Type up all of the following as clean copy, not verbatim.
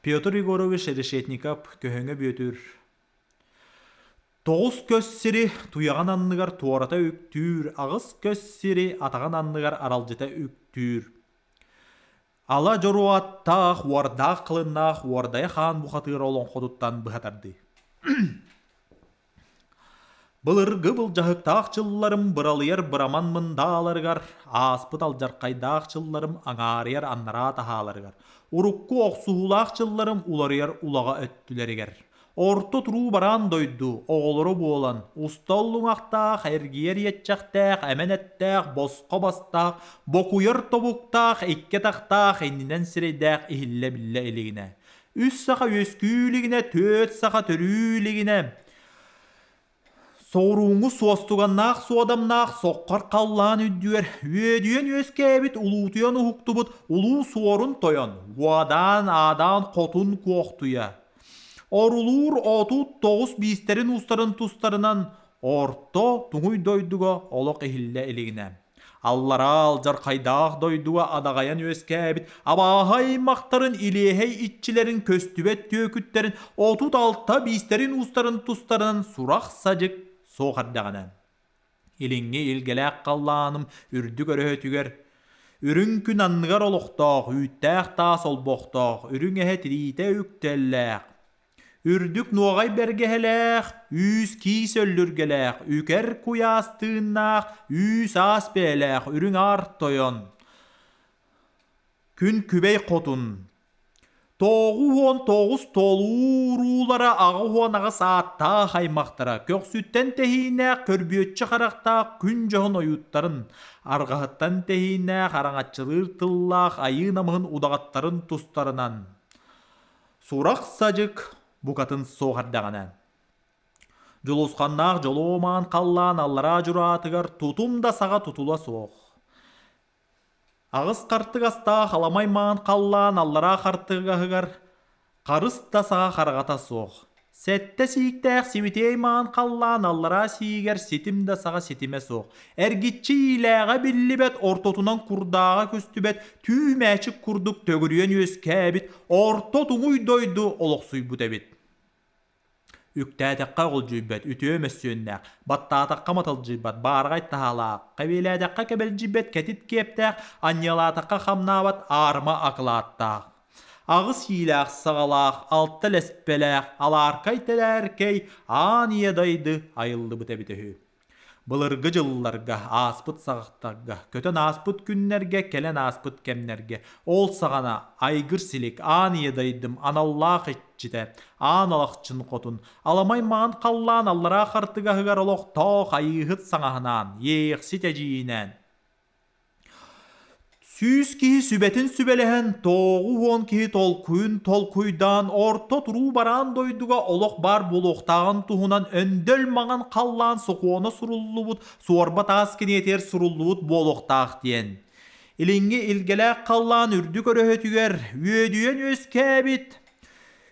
Петр Егорович Решетников Көһөҥө Бүөтүр Тоҕус көс сири туйаҕын анныгар туората үктүүр, аҕыс көс сири атаҕын анныгар аралдьыта үктүүр. Ала дьоруоттаах, уордаах кылыннаах Уордайа хаан бухатыыр олоҥхотуттан быһа тардыы. Былыргы былдьаһыктаах дьылларым быралыйар быраман мындааларыгар, ааспыт алдьархайдаах дьылларым аҥаарыйар аннараа таһааларыгар, урукку охсуһуулаах дьылларым уларыйар улаҕа өттүлэригэр, орто туруу бараан дойду оҕолоро буолан, устал луҥахтаах, эргийэр иэччэхтээх, эмэн эттээх, босхо бастаах, бокуйар тобуктаах, икки атахтаах, иннинэн сирэйдээх иһиллэ-биллэ илигинэ, үс саха үөскүү илигинэ, түөрт саха төрүү илигинэ, Соҕурууҥҥу суостуганнаах суодамнаах соххор халлаан үрдүгэр үөдүйэн үөскээбит улуутуйан уһуктубут улуу суорун тойон, уодаан-аадаан хотун куохтуйа, орулуур 39 биистэрин уустарын тустарынан орто туҥуй дойдуга олох иһиллэ илигинэ Аллараа алдьархайдаах дойдуга адаҕайан үөскээбит абааһы аймахтарын илиэһэй иччилэрин көстүбэт түөкүттэрин 36 биистэрин уустарын тустарынан сурах-садьык суох эрдэҕинэ, илиҥҥи илгэлээх халлааным үрдүк өрөһөтүгэр үрүҥ күн анныгар олохтоох үүттээх таас олбохтоох үрүҥ эһэ тириитэ үктэллээх Үрдүк нуоҕай бэргэһэлээх, үүс киис өллүргэлээх, үкэр куйаас тыыннаах, үүс аас бэйэлээх үрүҥ аар тойон, күн күбэй хотун, 99 толууруулара 88 ааттаах аймахтара, көхсүттэн тэһииннээх көрбүөччү харахтаах күн дьоһун ойууттарын, арҕаһыттан тэһииннээх араҥаччылыыр тыллаах айыы намыһын удаҕаттарын тустарынан Сурах-садьык букатын суох эрдэҕинэ, Дьулусханнаах дьолуомаан халлаан аллараа дьураатыгар тутум да саҕа тутула суох. Аҕыс хартыгастаах аламай маан халлаан аллараа хартыгаһыгар харыс да саҕа хараҕата суох. Сэттэ сииктээх сибитиэй маан халлаан аллараа сиигэр ситим да саҕа ситимэ суох, эргиччи иилээҕэ биллибэт, ортотунан курдааҕа көстүбэт түү мээчик курдук төгүрүйэн үөскээбит орто туҥуй дойду олохсуйбут эбит. Үктээтэххэ оҕолдьуйбат үтүө мөссүөннээх, баттаатахха маталдьыйбат баараҕай таһаалаах, кэбиэлээтэххэ кэбэлдьийбэт кэтит киэптээх, анньыалаатахха хамнаабат аарыма акылааттаах. Аҕыс иилээх саҕалаах, алта лэспэлээх, алааркай тэлээркэй аан ийэ дайды айыллыбыт эбитэ үһү. Былыргы дьылларга, ааспыт саҕахтарга, көтөн ааспыт күннэргэ, кэлэн ааспыт кэмнэргэ, ол саҕана айгыр силик аан ийэ дайдым аналлаах иччитэ, аан алахчын хотун, аламай маҥан халлаан аллараа хартыгаһыгар олохтоох айыыһыт саҥаһынаан, иэйэхсит эдьиийинээн Сүүс киһи сүбэтин сүбэлэһэн, 90 киһи толкуйун толкуйдаан, орто туруу бараан дойдуга олох баар буолуохтааҕын туһунан өндөл маҥан халлаан сокуона суруллубут, суорба таас киниэтигэр суруллубут буолуохтаах диэн. Илиҥҥи илгэлээх халлаан үрдүк өрөһөтүгэр үөдүйэн үөскээбит,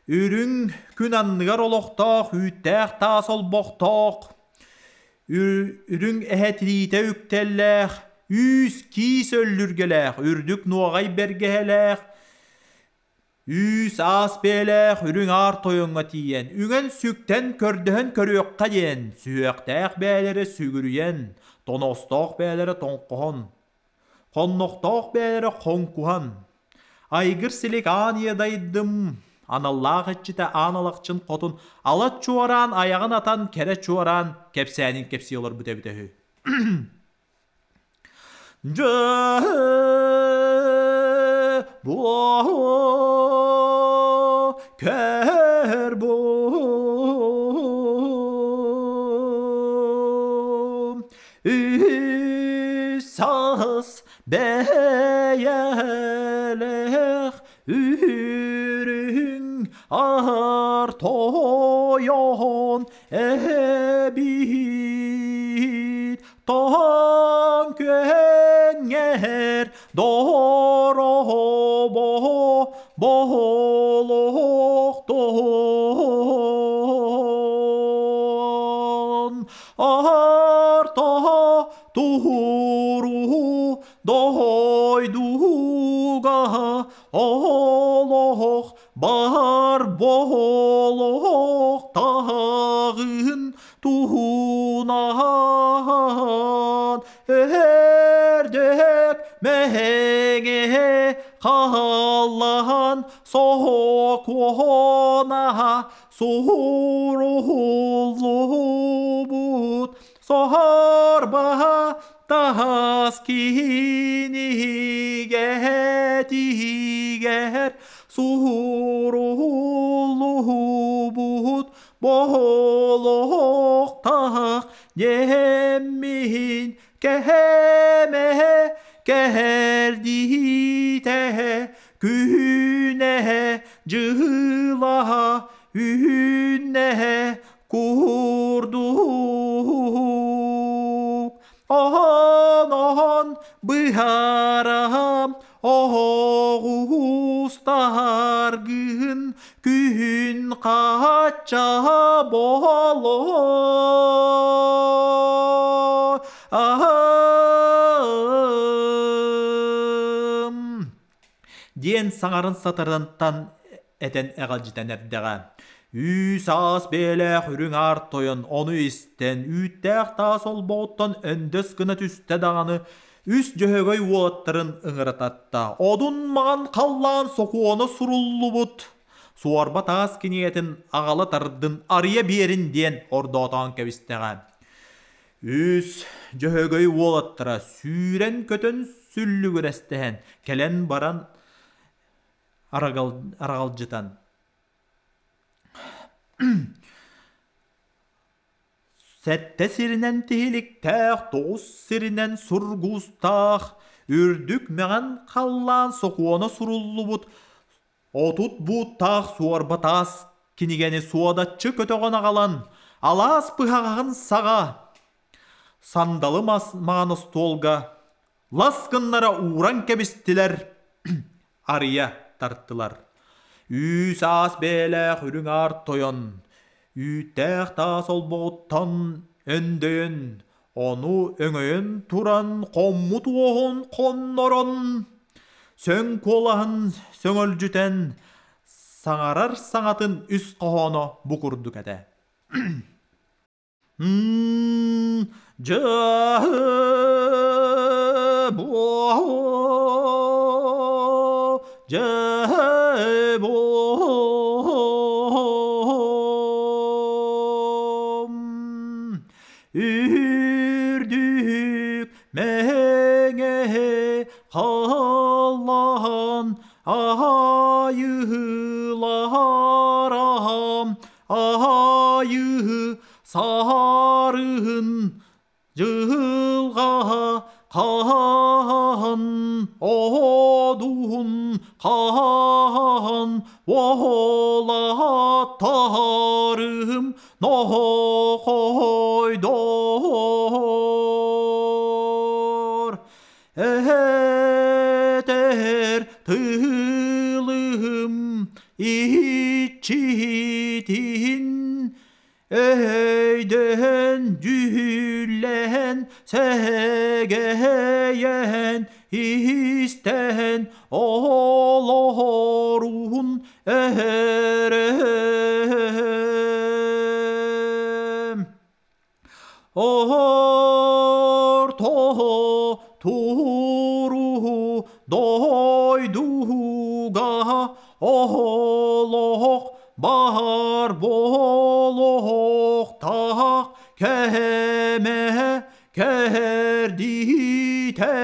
үрүҥ күн анныгар олохтоох үүттээх таас олбохтоох, Үрүҥ эһэ тириитэ үктэллээх, үүс киис өллүргэлээх, үрдүк нуоҕай бэргэһэлээх, үүс аас бэйэлээх үрүҥ аар тойоҥҥо тиийэн, үҥэн-сүктэн көрдөһөн көрүөххэ диэн, сүһүөхтээх бэйэлэрэ сүгүрүйэн, тоностоох бэйэлэрэ тоҥхоһон, Хоннохтоох бэйэлэрэ хоҥкуһан, айгыр-силик аан ийэ дайдым, аналлаах иччитэ аан алахчын хотун ала чуораан айаҕын атан кэрэ чуораан кэпсээнин кэпсии олорбут эбитэ үһү. Дьэ, бу кэр бу Үс саас бэйэлээх үрүҥ аар тойон эбит тоҥ күөҥҥэр доробо боһолохтон Арта туһуруу дойдуга олохтоох. Олох бар буолуохтааҕын туһунан Өһөрдөк мэһэҥэ хааллаан соһокуона суһуруһуллубут соһорбаһа таас киһинигэ тиһигэр суһуруһуллубут боһолоохтаах дьиэммин кэһэмэ кэһэрдиитэ күнэ дьыла үүнэ курдук оһон-оһон быһаарам оһоҕустаргын күһүн хачча боло диэн саҥарын сатарантан этэн эҕэлдьитэн эрдэҕэ. Үүс-аас бэйэлээх үрүҥ аар тойон ону истэн, үүттээх таас олбоҕуттан өндөс гына түстэ даҕаны, үс дьөһөгөй уолаттарын ыҥырататта. Одун маҥан халлаан сокуона суруллубут, суорба таас кинигэтин аҕала тардын, арыйа биэрин диэн ордоотоон кэбистэҕэ. Үс дьөһөгөй уолаттара сүүрэн-көтөн сүллүгүрэстэһэн кэлэн баран арагалдьытан Сэттэ сиринэн тиһиликтээх, тоҕус сиринэн сургуустаах, үрдүк мэҕэн халлаан сокуона суруллубут 30 бууттаах суорба таас кинигэни суодаччы көтөҕөн аҕалан, алаас быһаҕаһын саҕа сандалы мас маҥан остуолга лас гыннара ууран кэбистилэр, арыйа тартылар. Үүс-аас бэйэлээх үрүҥ аар тойон, үүттээх таас олбоҕуттан өндөйөн, ону өҥөйөн туран хоммут уоһун хоннорон, сөҥ куолаһын сөҥөлдьүтэн, саҥарар саҥатын үс хоһооно бу курдук этэ. Үрдүк мэҥэ халлаан айыыларам Аайыы саарыһын дьылҕа хаһан одуһун хаһан уолаттарым нохойдоор Этэр тылым иччитин өйдөөн дьүһүллээн сэгэйэн истэн олоруун өһөрөм. Орто туруу дойдуга олох баар буолуохтаах кэмэ кэрдиитэ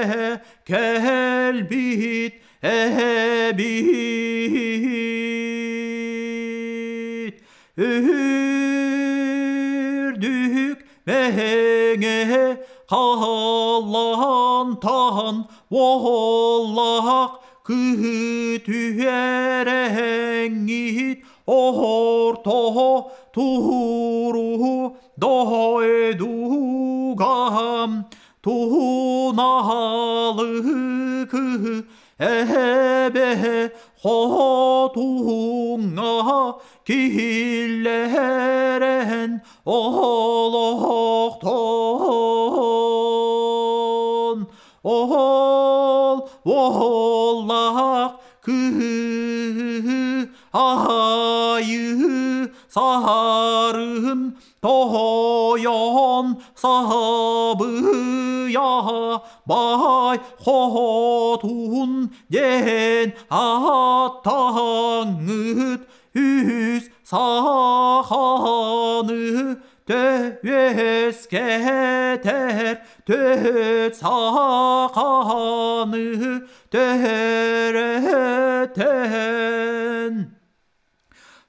кэлбит эбит. Үрдүк мэҥэ халлаантан уоллаах кыһы түһэрэҥҥит орто тууру дойдуга тунаалы кыһы Эбэ хотуҥҥа киллэрэн олохтон ол уоллаах кыһыттан. Айыы саһарыһын тоһойон саһабыйа баай хотун диэн ааттаҥҥыт үс саханы төһүөскэтэр төһөт саханы төһөрөтөн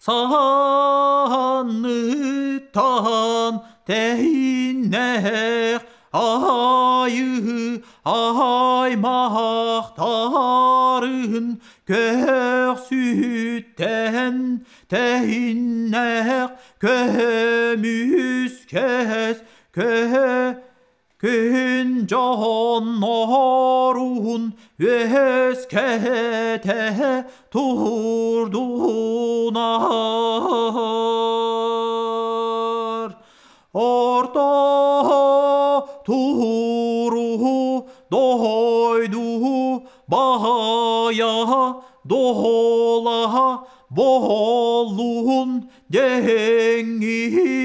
Саһаанныттан тэһииннээх айыы аймахтарын көхсүттэн тэһииннээх көмүскэс кө Күн дьонноруун үөскэтэ турдунар. Орто туруу дойду баайа доолаһа боолуун дэҥҥит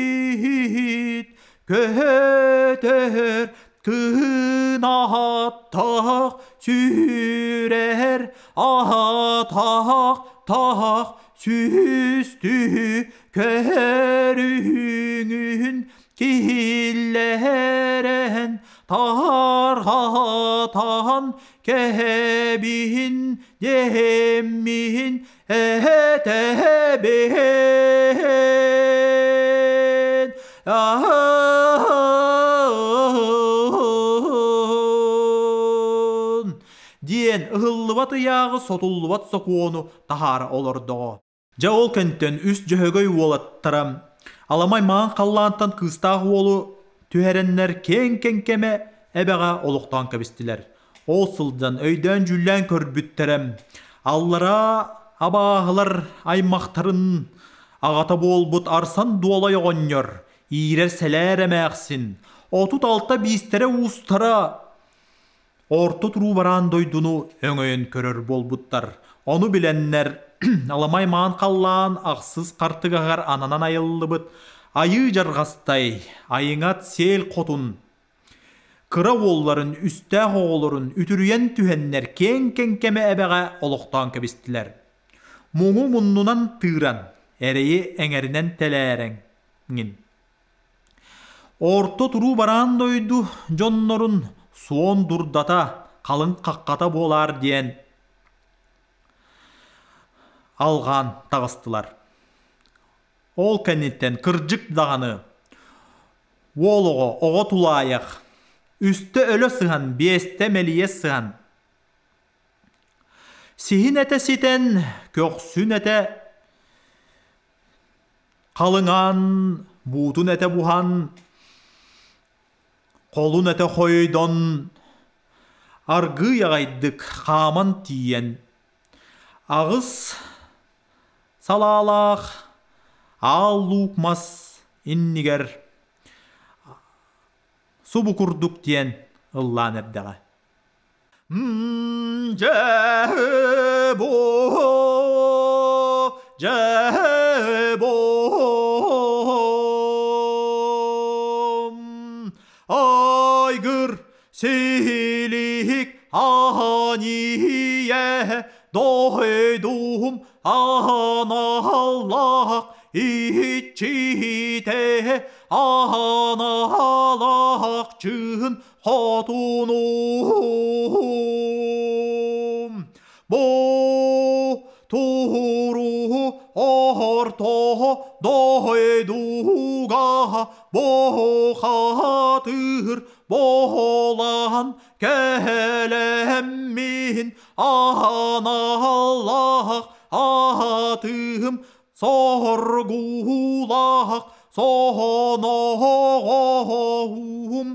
Көтөр кынааттаах сүүрэр аатаах таах сүүстүү көрүҥүн киллэрэн тарҕатан кэбиһин диэммин этэбин диэн ыһыллыбат ыйааҕы сотуллубат сокуону таһаара олордоҕо. Дьэ ол кэнтэн үс дьөһөгөй уолаттара аламай маҥан халлаантан кыыстаах уолу түһэрэннэр киэҥ кэҥкэмэ эбэҕэ олохтоон кэбистилэр. Ол сылдьан өйдөөн-дьүүллээн көрбүттэрэ, аллараа абааһылар аймахтарын аҕата буолбут Арсан Дуолай оҕонньор, иирэр сэлээр эмээхсин, 36 биистэрэ уустара орто туруу бараан дойдуну өҥөйөн көрөр буолбуттар. Ону билэннэр аламай маан халлаан ахсыс хартыгаһыгар ананан айыллыбыт Айыы Дьарҕастай, Айыҥат Сиэл Хотун Кыра уолларын, үстээх оҕолорун үтүрүйэн түһэннэр киэҥ кэҥкэмэ эбэҕэ олохтоон кэбистилэр. Муҥу муннунан тыыран, эрэйи эҥэринэн тэлээрэҥҥин. Орто туруу бараан дойду дьоннорун суон дурдата, халыҥ хаххата буолаар диэн алҕаан таҕыстылар. Ол кэнниттэн кырдьык даҕаны Уол оҕо, оҕо тулаайах, үстэ өлө сыһан, биэстэ мэлийэ сыһан, сиһин этэ ситэн, көхсүн этэ халыҥаан, буутун этэ буһан, холун этэ хойдон, аргыый аҕайдык хааман тиийэн, аҕыс салаалаах аал луук мас иннигэр субу курдук диэн ыллаан эрдэҕэ. Дьэ бу, дьэ бу, айгыр силик аанийэ дойдум аналлаах иччитэ аналаах чыын хотунум бу тууру орто дойдуга бухатыр буолан кэлэммин аналлаах аатым соргуулаах соноҕоһум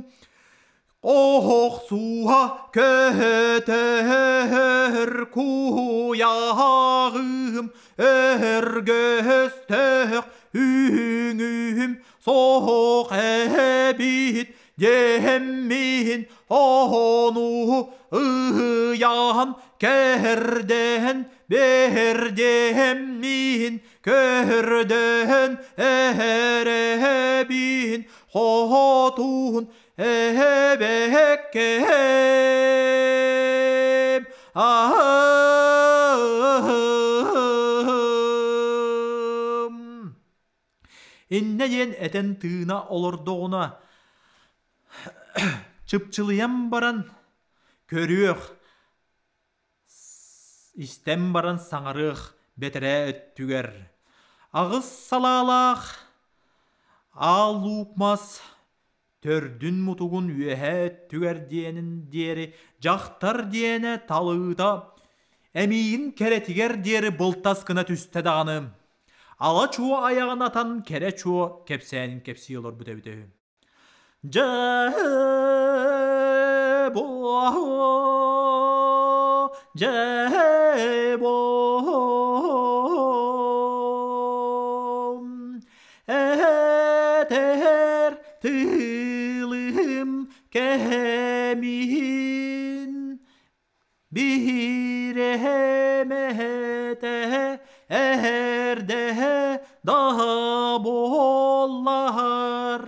Оһохсуһа көтөр куйаҕым өргөстөөх үҥүм соһох эбит диэммин ону ыйаан кэрдэн. Биэрдиэммин көрдөһөн эрэбин хотун эбэккэм аһым. Иннэ диэн этэн тыына олордоҕуна чыпчылыйан баран көрүөх Истэн баран саҥарыах бэтэрээ өттүгэр аҕыс салаалаах аал луук мас төрдүн мутугун үөһээ өттүгэр диэнин диэри дьахтар диэнэ талыыта эмиийин кэрэтигэр диэри былтас гына түстэ даҕаны ала чуо айаҕын атан кэрэ чуо кэпсээнин кэпсии олорбут эбитэ үһү. Дьэ буо, дьэ буо, этэр тылым кэмин Биһирэһэмэһэтэ эһэрдэһэ даһа буоллаһар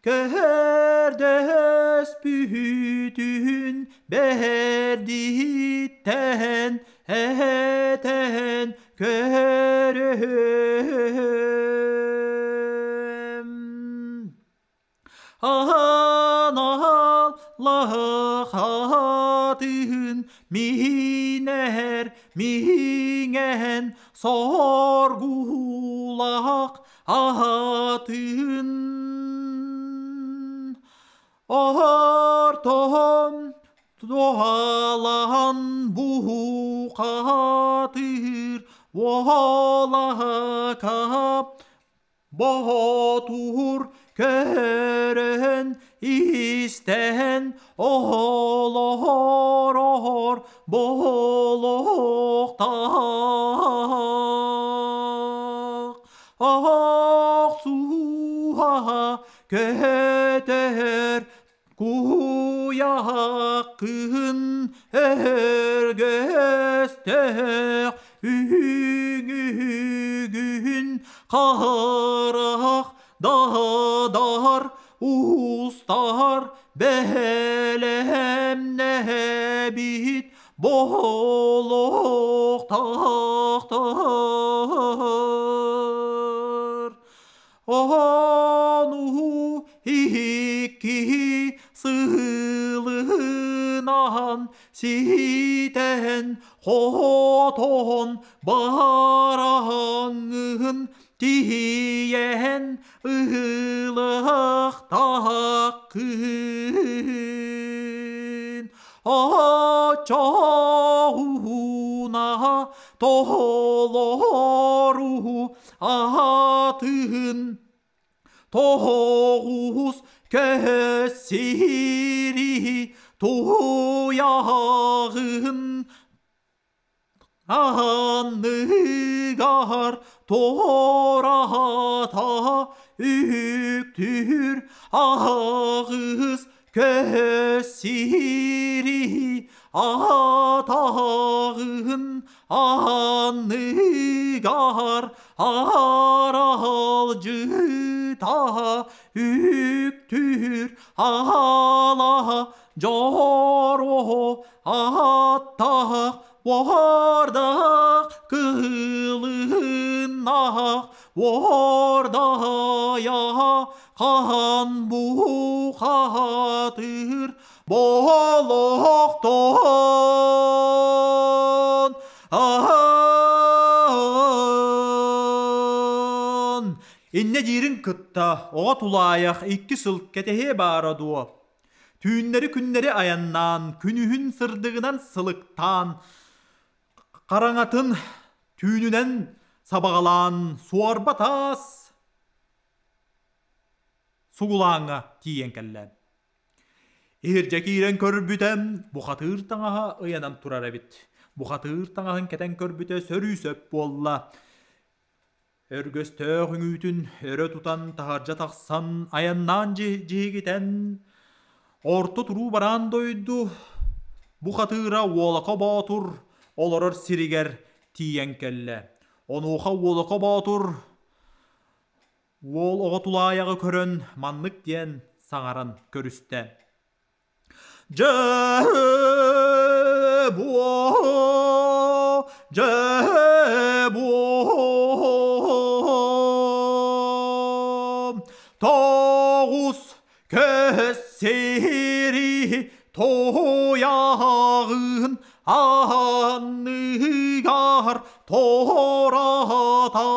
Көһөрдөспүтүн бэһэрдииттэн эһэтэн көрөһөм Аһаналлахатын миинэр миҥэһэн соргулах аһатын Ортоһон туһалаһан буһукатыыр уолаһака Боотур көрөн истэн оһолоһор буолуохтаах. Охсуһа көтөр куйахын өргөстөөх үһүгүн харах дадар устар бэлэмнэбит буолуохтаахтар. Ону икки сылынан ситэн хотон бараҥҥын тиийэн ылыахтааххын. Оччоҕуна толору аатын тоҕус көһөсири туйаҕын аныгар туората үктүүр аҕыс көһөсири атаҕын аныгар аралдьыта үктүүр аала дьоро аттаах уордаах кылыһыннаах уордайа хаан бухатыр Болохтон аһан Иннэ диирин кытта оҕо тулаайах икки сыл кэтэһиэ баара дуо? Түүннэри-күннэри айаннаан, күнүһүн сырдыгынан сылыктаан, хараҥатын түүнүнэн сабаҕалаан суорба таас сугулааҥҥа тиийэн кэллэ. Иһирдьэ киирэн көрбүтэ, бухатыыр таҥаһа ыйанан турар эбит. Бухатыыр таҥаһын кэтэн көрбүтэ сөрүү сөп буолла. Өргөстөөх үҥүүтүн өрө тутан таһырдьа тахсан айаннаан дьиһигитэн орто туруу бараан дойду бухатыыра Уолака Боотур олорор сиригэр тиийэн кэллэ. Онуоха Уолака Боотур уол оҕо тулаайаҕы көрөн маннык диэн саҥаран көрүстэ: Дьэ буо, дьэ буо, тоҕус көс сири туйаҕын анныгар тората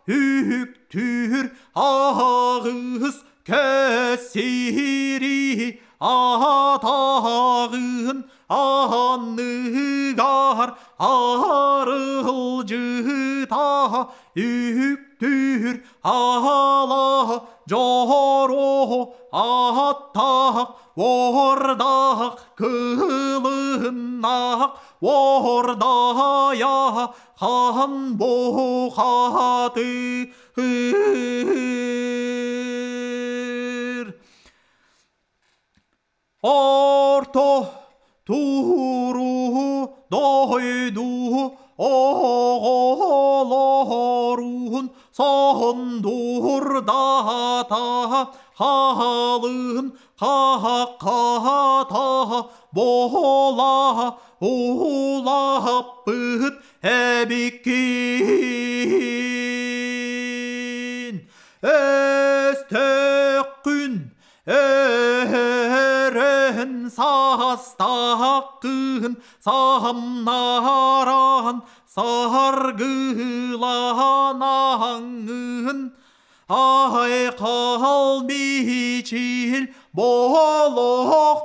үктүүр аҕыс көс сири атаҕын анныгар арылдьыта үктүүр ала дьоро аттаах уордаах кылыннаах уордайа хаан бухатыыр. Орто тууруу дойду оҕолоруун соһундуурдаата хаалыын хаһаххата буола улааппыт эбиккин. Өстөөххүн Өһөрөн саастааххын саһамнаран саргыланаҥҥын айхал мичил болохтон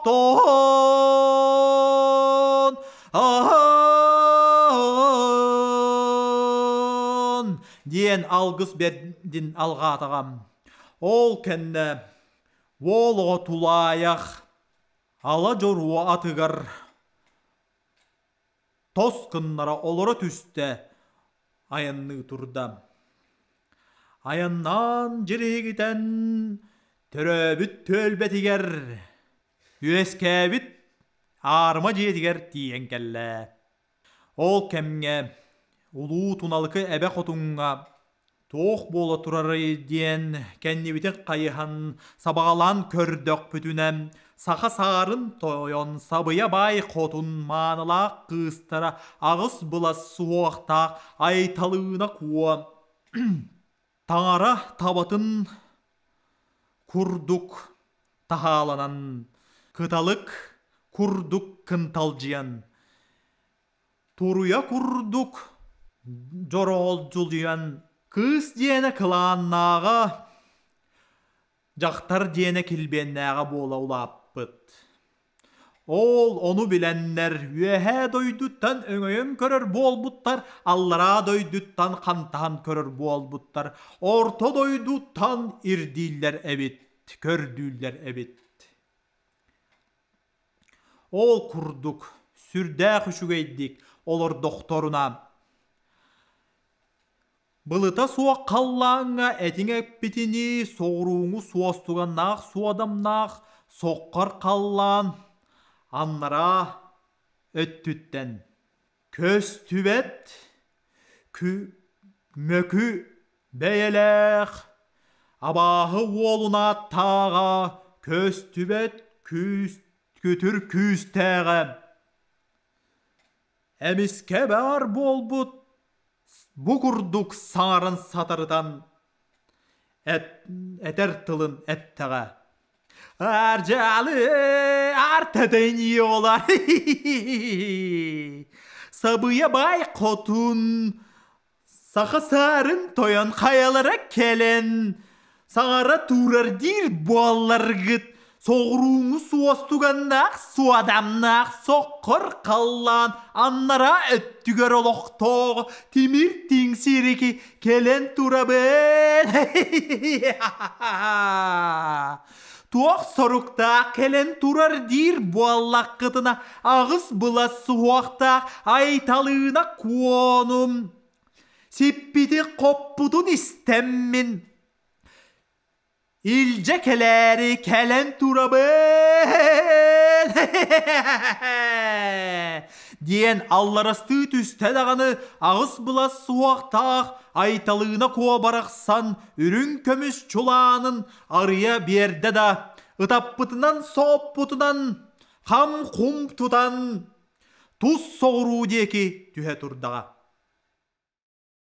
диэн алгыс бэрдин алҕаатаҕам. Ол кэннэ Уол оҕо тулаайах ала дьоруо атыгар тос гыннара олоро түстэ, айанныы турда. Айаннаан дьириһигитэн төрөөбүт түөлбэтигэр, үөскээбит аарыма дьиэтигэр тиийэн кэллэ. Ол кэмҥэ Улуу Туналыкы эбэ хотуҥҥа туох буола турарый диэн кэннибитин хайыһан сабаҕалаан көрдөхпүтүнэ, саха саарын тойон Сабыйа баай хотун маанылаах кыыстара аҕыс былас суһуохтаах Айталыына Куо таҥара табатын курдук таһааланан, кыталык курдук кынталдьыйан, туруйа курдук дьороҕолдьулуйан, кыыс диэнэ кылааннааҕа, дьахтар диэнэ килбиэннээҕэ буола улааппыт. Ол ону билэннэр үөһээ дойдуттан өҥөйөн көрөр буолбуттар, аллараа дойдуттан хантаһан көрөр буолбуттар, орто дойдуттан ирдииллэр эбит, көрдүүллэр эбит. Ол курдук сүрдээх үчүгэйдик олордохторуна Былыта суох халлааҥҥа этиҥ эппитинии соҕурууҥу суостуганнаах суодамнаах соххор халлаан аннараа өттүттэн көстүбэт мөкү бэйэлээх абааһы уолунааттааҕа көстүбэт күүс күтүр күүстээҕэ эмискэ баар буолбут бу курдук саҥаран сатарытан этэр тылын эттэҕэ Ардьалы артатыньола Сабыйа баай хотун саха саарын тойон хайалара кэлэн саҥара турар диир буолларгыт соҕурууҥу суостуганнаах суодамнаах соххор халлаан аннараа өттүгэр олохтоох тимир тиҥсирики кэлэн турабын туох соруктаах кэлэн турар диир буоллаххытына аҕыс былас суһуохтаах айталыына куонум сиппити хоппутун истэммин Илдьэ кэлээри кэлэн турабын! Диэн алларастыы түстэ даҕаны аҕыс былас суһуохтаах Айталыына Куо барахсан үрүҥ көмүс чулаанын арыйа биэрдэ да, ытаппытынан-сооппутунан хам-хум тутан тус соҕуруу диэки түһэ турдаҕа.